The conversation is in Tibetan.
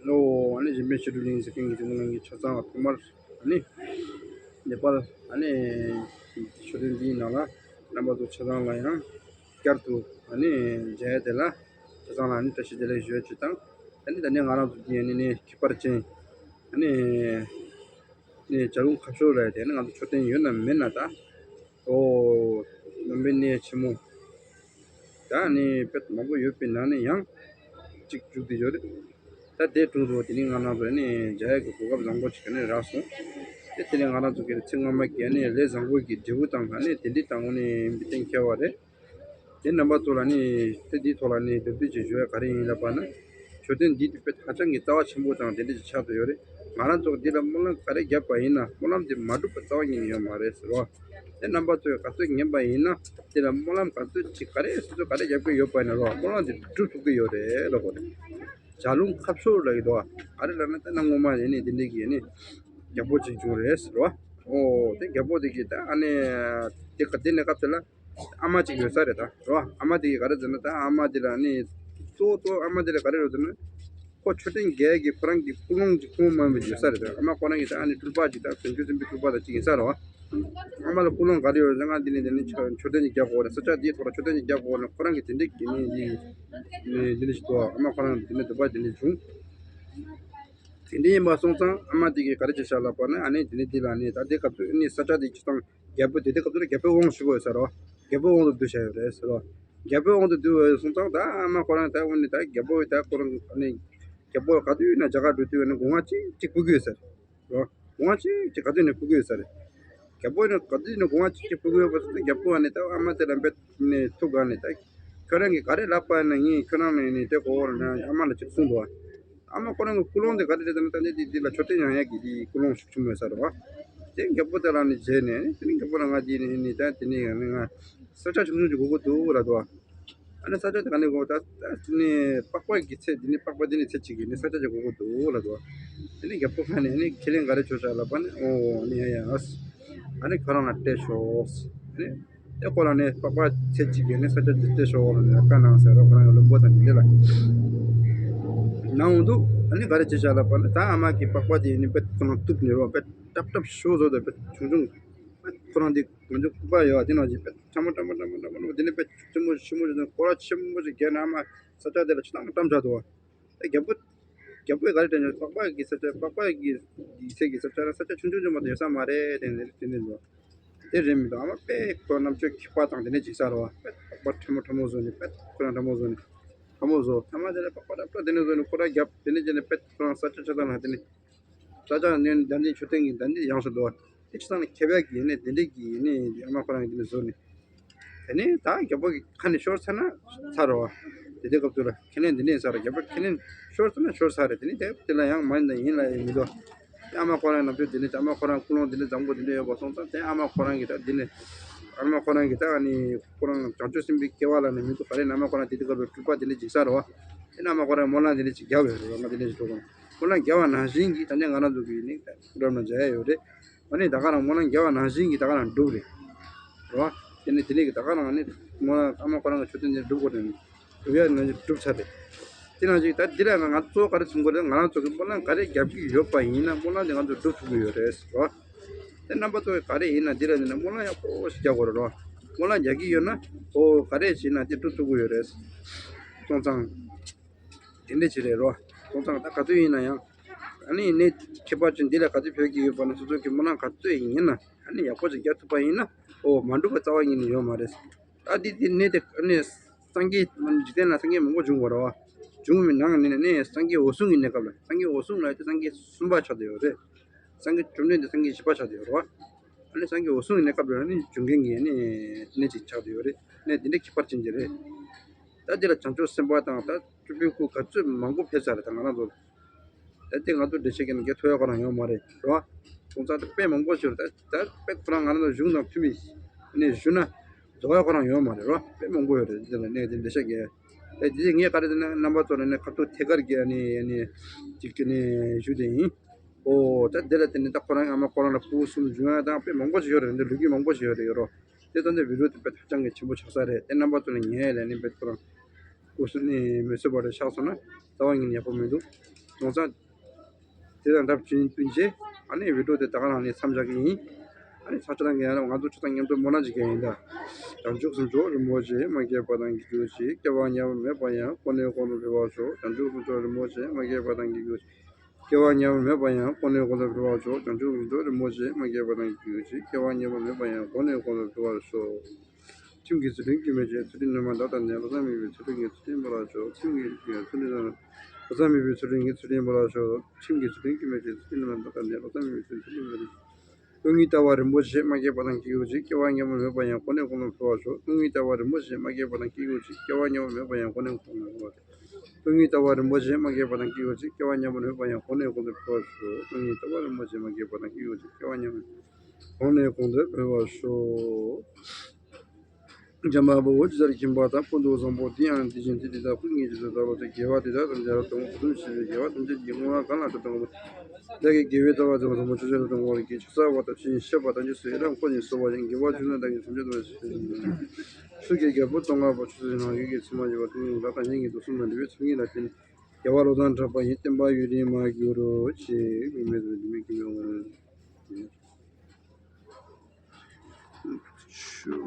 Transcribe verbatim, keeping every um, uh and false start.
ལོ། ཨ་ནི་གཞན་ཕན་ཆོས་སྒྲུབ་གླིང་ཟེར་མཁན་གྱི་འཛམ་བུ་གླིང་གི་ཆ་ཚང་ཐོག་མར་ཨ་ནི་ནེ་པཱལ་ཨ་ནི་མཆོད་རྟེན་འདིའི་ནང་ལ་རྣམ་པ་ཚོ་ཆ་ཚང་ལ་ཡང་བསྐྱར་དུ་ཨ་ནི་མཇལ་ཡ་དེ་ལ་ཆ་ཚང་ལ་ཨ་ནི་བཀྲ་ཤིས་བདེ་ལེགས་ཞུ་ཡ་ཅིག་དང་། ཨ་ནི་ད་ནི་ང་རང་ཚོ་འདི་ཨ་ནི་ནི་ཁྱད་པར་ཅན་ཨ་ནི་ནི་བྱ་རུང་ཁ་ཤོར་ལ་དེ་ནི་ང་ཚོ་མཆོད་རྟེན་ཡོད་ན་མེད་ན་ད། ཨོ། ནང་པའི་གནས་ཆེན་མོ། ད་ནི་དཔེ་མང་པོ་ཡོད་པའི་ནང་ནས་ཡང་གཅིག་བཅུག་བསྡད་ཡོད་རེད། ད་དེ་དྲུང་དུ་དེ་ནི་ང་རང་ཚོ་ནི་མཇལ་ཡག་གི་གོ་སྐབས་བཟང་པོ་ཞིག་ནི་རག་སོང་། དེ་དེ་ནི་ང་རང་ཚོ་གི་ཚེ་སྔ་མ་གི་ནི་ལས་བཟང་པོ་གི་འབྲས་བུ་དང་ནི་དེ་འདྲ་དང་ནི་འབྲས་རྟེན་ཁེལ་བ་རེད། དེ་རྣམ་པ་ཚོ་ལ་ནི་དེ་འདིའི་ཐོག་ལ་ནི་འབྲེལ་མཐུད་ཅིག་ཞུ་ཡ་ག་རེ་ཡིན་ལབ་པ་ན། མཆོད་རྟེན་འདི་དེ་དཔེ་ཧ་ཅང་གི་རྩ་བ་ཆེན་པོ་དང་དེ་འདྲ་ཞིག་ཆགས་བསྡད་ཡོད་རེད། ང་རང་ཚོ་འདི་ལ་སྨོན་ལམ་ག་རེ་བརྒྱབ་པ་ཡིན་ན་སྨོན་ལམ་དེ་མ་འགྲུབ་པ་རྩ་བ་ཉིད་ནས་ཡོད་མ་རེད་ཟེར་བ། དེ་རྣམ་པ་ཚོས་ག་ཚོད་ཉན་པ་ཡིན་ན་དེ་ལ་སྨོན་ལམ་ག་ཚོད་ཅིག་ག་རེ་སོ་སོ་ག་རེ་བརྒྱབ་ཀྱི་ཡོད་པ་ཡིན་ན་རོ་སྨོན་ལམ་དེ་འགྲུབ་ཐུབ་ཀྱི་ཡོད་རེད་ལབ་དགོས་རེད། བྱ་རུང་ཁ་ཤོར་ལབ་ཀྱི་འདུག་བ། ག་རེ་ལབ་ན་ད་ནང་སྔོན་མ་ཡིན་ནི་དེ་འདྲ་གི་ཡིན་ནི་རྒྱལ་པོ་ཅིག་བྱུང་རེད་ཟེར་བ། ཨོ་དེ་རྒྱལ་པོ་དེ་གི་ད་ཨ་ནི་དེ་ག་དེ་ནས་སྐབས་དེ་ལ། ཨ་མ་གཅིག་ཡོད་ས་རེད་ད་རོ། ཨ་མ་དེ་གིས་ག་རེ་ཟེར་ན་ད་ཨ་མ་དེ་ལ་ནི་གཙོ་བོ་གཙོ་བོ་ཨ་མ་དེ་ལ་ག་རེ་རེད་ཟེར་ན། ཁོ་མཆོད་རྟེན་རྒྱལ་གྱི་ཁོ་རང་གི་ཀུན་སློང་གི་ཁོང་མ་མི་ཡོད་ས་རེད་ད། ཨ་མ་ཁོ་རང་གི་ད་ཨ་ནི་སྤྲུལ་པ་གཅིག་ད་བྱང་ཆུབ་སེམས་དཔའི་སྤྲུལ་པ་ད་གཅིག་ཡིན་ས་རེད་བ། ཨ་མ་ལ་ཀུན་སློང་ག་རེ་ཡོད་ཟེར་ན་འདི་ནི་འདི་ནི་མཆོད་རྟེན་གྱི་རྒྱལ་པོ་རེད་ས་ཆ་དེའི་ཐོག་ལ་མཆོད་རྟེན་གྱི་རྒྱལ་པོ་ནི་ཁོ་རང་གི་དེ་འདྲའི་གི་ནི་འདི་ནི་འདི་ནི་ཞིག་ཏུ་ཨ་མ་ཁོ་རང་དེ་ནི་འདོད་པ་དེ་འདྲ་བྱུང་། དེ་འདྲ་ཡིན་པ་སོང་ཙང་ཨ་མ་དེ་གིས་ག་རེ་བྱས་ཤག་ལབ་པ་ན་ཨ་ནི་དེ་ནི་འདི་ལ་ནི་ད་དེ་སྐབས་སུ་ཨ་ནི་ས་ཆ་དེ་ཅི་ཙང་། རྒྱལ་པོ་དེ་དུས་སྐབས་དེར་རྒྱལ་པོའི་དབང་ཞུ་དགོས་ཟེར་རོ། རྒྱལ་པོའི་དབང་དུ་བསྡུས་བཞག་ཡོད་རེད་ཟེར་རོ། རྒྱལ་པོའི་དབང་དུ་བསྡུས་པ་སོང་ཙང་ད་ཨ་མ་ཁོ་རང་ད་འོ་ནི་ད་རྒྱལ་པོ་ད་ཁོ་རང་ནི་རྒྱལ་པོ་ག་དུས་ཡིན་ན་རྒྱ་གར་འགྲོ་དུས་ནི་སྒོ་ང་གཅིག་གཅིག་ཕུལ་གི་ཡོད་ཟེར་རོ། སྒོ་ང་གཅིག་གཅིག་ག་དུས་ནས་ཕུལ་གི་ཡོད་ཟེར། རྒྱལ་པོ་ནི་ག་དུས་ནས་སྒོ་ང་གཅིག་གཅིག་ཕུལ་གི་ཡོད་པ་སོང་ཙང་རྒྱལ་པོ་ཨ་ནི་ད་ཨ་མ་དེ་ལ་འབད་ནས་ཐུག་ག་ནི་ད་ཁྱོད་རང་གིས་ག་རེ་ལབ་པ་ཡིན་ན་ངས་ཁྱོད་རང་ནས་ནི་དེ་གོ་བོར་ནས་ཨ་མ་ལ་གཅིག་གསུངས་འདུག་བ། ཨ་མ་ཁོ་རང་གི་ཀུན་སློང་དེ་ག་རེ་རེད་ཟེར་ན་ད་ནི་དེ་དེ་ལ་མཆོད་རྟེན་ཡང་ཡག་གི་དེ་ཀུན་སློང་ཤུགས་ཆེན་མོ་ཡོད་ས་རེད་བ། དེ་རྒྱལ་པོ་དེ་ལ་ནི་མཇལ་ནས་དེ་ནི་རྒྱལ་པོ་ལ་ང་དེ་ནི་ནི་ད་དེ་ནི་ཡང་ནི་ང་ས་ཆ་ཆུང་ཆུང་ཅིག་དགོས་ཀྱི་འདུག་ལབ་འདུག་བ། ཨ་ནི་ས་ཆ་དེ་ག་ནས་དགོས་ད་ད་དེ་ནི་པགས་པ་གི་ཚད་དེ་ནི་པགས་པ་དེ་ནི་ཚད་གཅིག་གི་ནི་ས་ཆ་ཅིག་དགོས་ཀྱི་འདུག་ལབ་འདུག་བ། དེ་ནི་རྒྱལ་པོ་ཁ་ནས་ནི་ཁས་ལེན་ག་རེ་བྱོས་ཤག་ལབ་པ་ནི་ཨོ་ནི་ཡ་ཡ་ཨ་ནི་ཁོ་རང་ལ་སྤྲད་ཤོག་ཨ་ནི། དེ་ཁོ་རང་ནས་པགས་པ་ཚད་གཅིག་གི་ནས་ས་ཆ་དེ་སྤྲད་ཤོག་ལ་ནས་བཀའ་གནང་ཟེར་རོ། ཁོ་རང་གི་བློན་པོ་དང་དེ་འདྲ་ལ་གནང་འོང་འདུག་ཨ་ནི་ག་རེ་བྱས་ཤག་ལབ་པ་ན་ད་ཨ་མ་གི་པགས་པ་དེ་ནི་དཔེ་ཁོ་རང་གཏུབ་ནས་རོ་དཔེ་ཏབ་ཏབ་ཤོག་བཟོ་དང་དཔེ་ཆུང་ཆུང་དཔེ་ཁོ་རང་དེ་ང་ཚོ་ཁུག་པ་ཡོད་དེ་ནང་བཞིན་དཔེ་ཕྲ་མོ་ཕྲ་མོ་ཕྲ་མོ་ཕྲ་མོ་དེ་ནི་དཔེ་ཆེན་མོ་ཆེན་མོ་ཞིག་དང་སྐོར་ར་ཆེན་མོ་ཞིག་བརྒྱབ་ནས་ཨ་མ་ས་ཆ་དེ་ལ་ཆུ་དྭངས་བཀྲམ་བཞག་འདུག་བ། རྒྱལ་པོ། རྒྱལ་པོས་ག་རེ་དྲན་ན་པགས་པ་གི་ས་ཆ་པགས་པ་གི་ཡིག་ཚད་ཀྱི་ས་ཆ་ལ་ས་ཆ་ཆུང་ཆུང་ཆུང་མ་གཏོགས་ཡོད་ས་མ་རེད་དེ་ནས་དེ་ནས་འགྲོ། དེ་རེད་མི་འདུག་ཨ་མ་དཔེ་ཁོ་རྣམ་དཔྱོད་མཁས་པ་དང་དེ་ནས་ཅིག་ས་རེད་བ། དཔེ་པགས་པ་ཕྲ་མོ་ཕྲ་མོ་བཟོས་ནས་དཔེ་ཁོ་རང་ཕྲ་མོ་བཟོས་ནས་ཕྲ་མོ་བཟོ་ཐ་མ་དེ་ནས་པགས་པ་རབ་ཏོ་དེ་ནས་བཟོས་ནས་ཁོ་རང་རྒྱབ་དེ་ནས་བྱས་ནས་དཔེ་ཁོ་རང་ས་ཆ་ཆ་ཚང་ལ་དེ་ནས་ས་ཆ་ནས་ད་འདི་མཆོད་རྟེན་གྱི་ད་འདི་ཡངས་སུ་འདུག་བ། དེ་ཆ་ཚང་ལ་ཁེབས་ཡག་གི་ནས་དེ་འདྲས་ཀྱི་ནས་ཨ་མ་ཁོ་རང་གི་དེ་ནས་བཟོས་ནས། དེ་ནས་ད་རྒྱལ་པོ་གི་ཁ་ནས་ཤོར་ཚར་ན་ཚར་རོ། དེ་དུས་སྐབས་དུས་ལ་ཁས་ལེན་འདི་ནས་ཚར་རྒྱལ་པོ་ཁས་ལེན་ཤོར་ཚར་ན་ཤོར་ཚར་རེད། དེ་ནས་དེ་དེ་ལ་ཡང་མ་ཡིན་ན་ཡིན་ལ་ཡིན་མི་འདུག་ཨ་མ་ཁོ་རང་ནམ་རྒྱུན་དེ་ནས་ཨ་མ་ཁོ་རང་ཀུན་སློང་དེ་འདྲ་བཟང་པོ་དེ་འདྲ་ཡོད་པ་སོང་ཙང་དེ་ཨ་མ་ཁོ་རང་གི་ད་དེ་ནས་ཨ་མ་ཁོ་རང་གི་ད་ཨ་ནི་ཁོ་རང་བྱང་ཆུབ་སེམས་དཔའི་སྐྱེ་བ་ལ་ནི་མི་འདུག་ག་རེ་ན་ཨ་མ་ཁོ་རང་དེ་དུས་སྐབས་ལ་སྤྲུལ་པ་དེ་འདྲ་ཅིག་ས་རེད་བ། དེ་ན་ཨ་མ་ཁོ་རང་སྨོན་ལམ་དེ་འདྲ་ཅིག་རྒྱབ་ཡོད་རེད་བ། ང་དེ་འདྲ་ཅིག་འགྲོ་གོང་སྨོན་ལམ་རྒྱབ་པ་ནང་བཞིན་གྱི་ད་ནས་ང་རང་ཚོ་གི་ནི་ད་སྐུ་འགྲམ་ལ་མཇལ་ཡ་ཡོད་རེད། ཨ་ནི་ད་ག་རང་སྨོན་ལམ་རྒྱབ་པ་ནང་བཞིན་གྱི་ད་ག་རང་འགྲུབ་རེད། རེད་བ། དེ་ནས་དེ་ནས་ཀྱི་ད་ག་རང་ནི་སྨོན་ལམ་ཨ་མ་ཁོ་རང་གི་མཆོད་རྟེན་དེ་འགྲུབ་དགོས་རེད། སྒྲུབ་ཡ་ནང་བཞིན་གྲུབ་ཚར་རེད། དེ་ནང་བཞིན་ད་འདི་ལ་ང་ང་ཚོ་ག་རེ་མཚོན་དགོས་རེད། ང་རང་ཚོ་གི་སྨོན་ལམ་ག་རེ་རྒྱབ་ཀྱི་ཡོད་པ་ཡིན་ན་སྨོན་ལམ་དེ་ང་ཚོ་སྒྲུབ་ཐུབ་ཀྱི་ཡོད་རེད་ཟེར་བ། དེ་རྣམ་པ་ཚོ་གི་ག་རེ་ཡིན་ན་འདི་ལ་ཡིན་ན་སྨོན་ལམ་ཡག་པོ་ཞིག་རྒྱག་དགོས་རེད་རོ། སྨོན་ལམ་རྒྱག་གི་ཡོད་ན་ཨོ་ག་རེ་བྱས་ན་དེ་སྒྲུབ་ཐུབ་ཀྱི་ཡོད་རེད། སོང་ཙང་། དེ་འདྲ་ཅིག་རེད་རོ། སོང་ཙང་ད་ག་ཚོད་ཡིན་ན་ཡང་། ཨ་ནི་གནས་ཁྱད་པར་ཅན་འདི་ལ་ག་ཚོད་ཕེབས་ཀྱི་ཡོད་པ་ན་སོ་སོ་གི་སྨོན་ལམ་ག་ཚོད་ཡིན་ན་ཨ་ནི་ཡག་པོ་ཞིག་རྒྱག་ཐུབ་པ་ཡིན་ན་ཨོ་མ་འགྲུབ་པ་རྩ་བ་ཉིད་ནས་ཡོད་མ་རེད། ད་འདི་འདི་གནས་དེ་ཨ་ནི། སངས་རྒྱས་འཇིག་རྟེན་ལ་སངས་རྒྱས་མང་པོ་བྱུང་བ་རེད་བ། བྱུང་བའི་ནང་ནས་ནས་སངས་རྒྱས་འོད་སྲུང་གི་གནས་སྐབས་ལ་སངས་རྒྱས་འོད་སྲུང་ལ་ཡོད་དེ་སངས་རྒྱས་གསུམ་པ་ཆགས་བསྡད་ཡོད་རེད། སངས་རྒྱས་བཅོམ་ལྡན་འདས་སངས་རྒྱས་བཞི་པ་ཆགས་བསྡད་ཡོད་རེད་བ། ཨ་ནི་སངས་རྒྱས་འོད་སྲུང་གི་གནས་སྐབས་ལ་ནི་བྱུང་མཁན་གྱི་ནི་གནས་ཅིག་ཆགས་བསྡད་ཡོད་རེད། གནས་འདི་འདྲ་ཁྱད་པར་ཅན་གྱི་རེད། ད་འདི་ལ་བྱང་ཆུབ་སེམས་དཔའ་དང་ད་སྤྲུལ་པའི་སྐུ་ག་ཚོད་མང་པོ་ཕེབས་ཚར་རེད་ད་ང་རང་ཚོ། ད་ལྟའི་ང་ཚོ་འགྲེལ་བཤད་ཀྱི་ནང་གི་ཐོས་ཡ་ཁོ་རང་ཡོད་མ་རེད་རོ། ཁོང་ཚང་དེ་དཔེ་མང་པོ་ཞིག་རེད་ད་ད་དཔེ་ཁོ་རང་ང་རང་ཚོ་གཞུང་དང་མཐུན་མི་ནས་ཞུ་ན་རྫོགས་ཡ་ཁོ་རང་ཡོད་མ་རེད་རོ། དཔེ་མང་པོ་ཡོད་རེད་འདི་ལ་གནས་དེ་འགྲེལ་བཤད་ཀྱི། ད་དེ་ངས་ག་རེ་ཟེར་ན་རྣམ་པ་ཚོ་ལ་ནས་ཁ་ཐུག་ཐད་ཀར་གྱི་ནས་ནས་ཅིག་གི་ནས་ཞུ་དེ་ཡིན། ཨོ་ད་དེ་ལ་དེ་ནས་ད་ཁོ་རང་ཨ་མ་ཁོ་རང་ལ་སྐུ་གསུམ་བྱུང་ཡ་དང་དཔེ་མང་པོ་ཞིག་ཡོད་རེད་འདི་ལོ་རྒྱུས་མང་པོ་ཞིག་ཡོད་རེད་ཡོད་རོ། དེ་ཙམ་དེ་བི་ཌིའོ་དེ་དཔེ་ཧ་ཅང་གི་ཆེན་པོ་ཆགས་ས་རེད་དེ་རྣམ་པ་ཚོ་ལ་ཉན་ཡ་ལ་ནི་དཔེ་ཁོ་རང་སྐུ་གསུམ་ནས་མི་གསོད་པ་རེ་ཆགས་སོང་ན་རྩ་བ་ཉིད་ནས་ཡག་པོ་མི་འདུག་དོན་ཚན་དེ་དང་སྦྲགས་བྱས་བསྟུན་བྱས། ཨ་ནི་བི་ཌི་ཡོ་དེ་ད་ག་རང་ནས་མཚམས་བཞག་གི་ཡིན། ཨ་ནི་ཚར་གཅིག་དང་ང་ཚོ་ཆ་ཚང་མཉམ་དུ་སྨོན་ལམ་བྱེད་མཁན་ཡིན་ད། བྱང་ཆུབ་སེམས་མཆོག་རིན་པོ་ཆེ་མ་སྐྱེས་པ་དང་སྐྱེ་གྱུར་ཅིག་སྐྱེ་བ་ཉམས་པ་མེད་པ་ཡང་གོང་ནས་གོང་དུ་འཕེལ་བར་ཤོག་བྱང་ཆུབ་སེམས་མཆོག་རིན་པོ་ཆེ་མ་སྐྱེས་པ་དང་སྐྱེ་གྱུར་ཅིག་སྐྱེ་བ་ཉམས་པ་མེད་པ་ཡང་གོང་ནས་གོང་དུ་འཕེལ་བར་ཤོག་བྱང་ཆུབ་སེམས་མཆོག་རིན་པོ་ཆེ་མ་སྐྱེས་པ་དང་སྐྱེ་གྱུར་ཅིག་སྐྱེ་བ་ཉམས་པ་མེད་པ་ཡང་གོང་ནས་གོང་དུ་འཕེལ་བར་ཤོག་ཁྱིམ་གྱི་ཚུལ་ཁྲིམས་སྐྱོན་མེད་ཅིང་། ཚུལ་ཁྲིམས་ཉམས་པ་དག་དང་ལྡན། ལྷག་བསམ་མེད་པའི་ཚུལ་ཁྲིམས་ཀྱི་ཚུལ་ཁྲིམས་པ་ལ་ཤོག་ཁྱིམ་གྱི་ཚུལ་ཁྲིམས་ཉམས་པ་ལྷག་བསམ་མེད་པའི་ཚུལ་ཁྲིམས་ཀྱི་ཚུལ་ཁྲིམས་པ་ལ་ཤོག་ཁྱིམ་གྱི་ཚུལ་ཁྲིམས་སྐྱོན་མེད་ཅིང་། ཚུལ་ཁྲིམས་ཉམས་པ་དག་དང་ལྡན། ལྷག་བསམ་མེད་པའི་ཚུལ་ཁྲིམས་ཚུལ་ཁྲིམས་པ་ལ་ཤོག་སྐུ་ལྔའི་ལྟ་བ་རིན་པོ་ཆེ་མ་སྐྱེས་པ་དང་སྐྱེ་གྱུར་ཅིག་སྐྱེ་བ་ཉམས་པ་མེད་པ་ཡང་གོང་ནས་གོང་དུ་འཕེལ་བར་ཤོག་སྐུ་ལྔའི་ལྟ་བ་རིན་པོ་ཆེ་མ་སྐྱེས་པ་དང་སྐྱེ་གྱུར་ཅིག་སྐྱེ་བ་ཉམས་པ་མེད་པ་ཡང་གོང་ནས་གོང་དུ་འཕེལ་བར་ཤོག་སྐུ་ལྔའི་ལྟ་བ་རིན་པོ་ཆེ་མ་སྐྱེས་པ་དང་སྐྱེ་གྱུར་ཅིག་སྐྱེ་བ་ཉམས་པ་མེད་པ་ཡང་གོང་ནས་གོང་དུ་འཕེལ་བར་ཤོག་སྐུ་ལྔའི་ལྟ་བ་རིན་པོ་ཆེ་མ་སྐྱེས་པ་དང་སྐྱེ་གྱུར་ཅིག་སྐྱེ་བ་ཉམས་པ་གོང་ནས་གོང་དུ་འཕེལ་བར་ཤོག་འཇམ་དཔལ་དཔའ་བོས་ཇི་ལྟར་མཁྱེན་པ་དང་། ཀུན་ཏུ་བཟང་པོ་དེ་ཡང་དེ་བཞིན་ཏེ། དེ་དག་ཀུན་གྱི་རྗེས་སུ་བདག་སློབ་སྟེ། དགེ་བ་འདི་དག་ཐམས་ཅད་རབ་ཏུ་བསྔོ། ཕུན་སུམ་ཚོགས་པའི་དགེ་བ་ཐམས་ཅད་ཀྱིས། བསྔོ་བ་གང་ལ་ཕྲག་དོག་དང་། བདག་གིས་དགེ་བའི་རྩ་བ་འཇོམས་པར་བྱ། བྱང་ཆུབ་སེམས་དཔའ་ཐམས་ཅད་ཀྱི། ཕྱག་འཚལ་བ་དང་ཞེས་བཤད་པ་ཐམས་ཅད་སུ་ཡི་རང་བསྐོར་ནས་གསོལ་བ་ཡི། དགེ་བ་ཆོས་ལྔ་དག་གི་ཕྱག་རྒྱ་ཆེན་པོ། ཆོས་ཀྱི་རྒྱལ་པོ་སྟོང་ཁ་པ། ཆོས་ཚུལ་སྣང་བ་ཡོད་ཀྱི་ཚད་མ་ཡོད་པ། ཐུན་མོང་གི་ལྷ་དང་གཉེན་གྱི་དུག་གསུམ་དང་འདྲ་བའི་ཚོགས་གཉིས་ལ་བརྟེན་ནས། རྒྱལ་བ་བློ་བཟང་གྲགས་པ་ཡི། བསྟན་པ་ཡུན་རིང་མར་གྱུར་ཅིག་དམིགས་མེད་དུ་འདི་མི་དགེ་བའི་བ།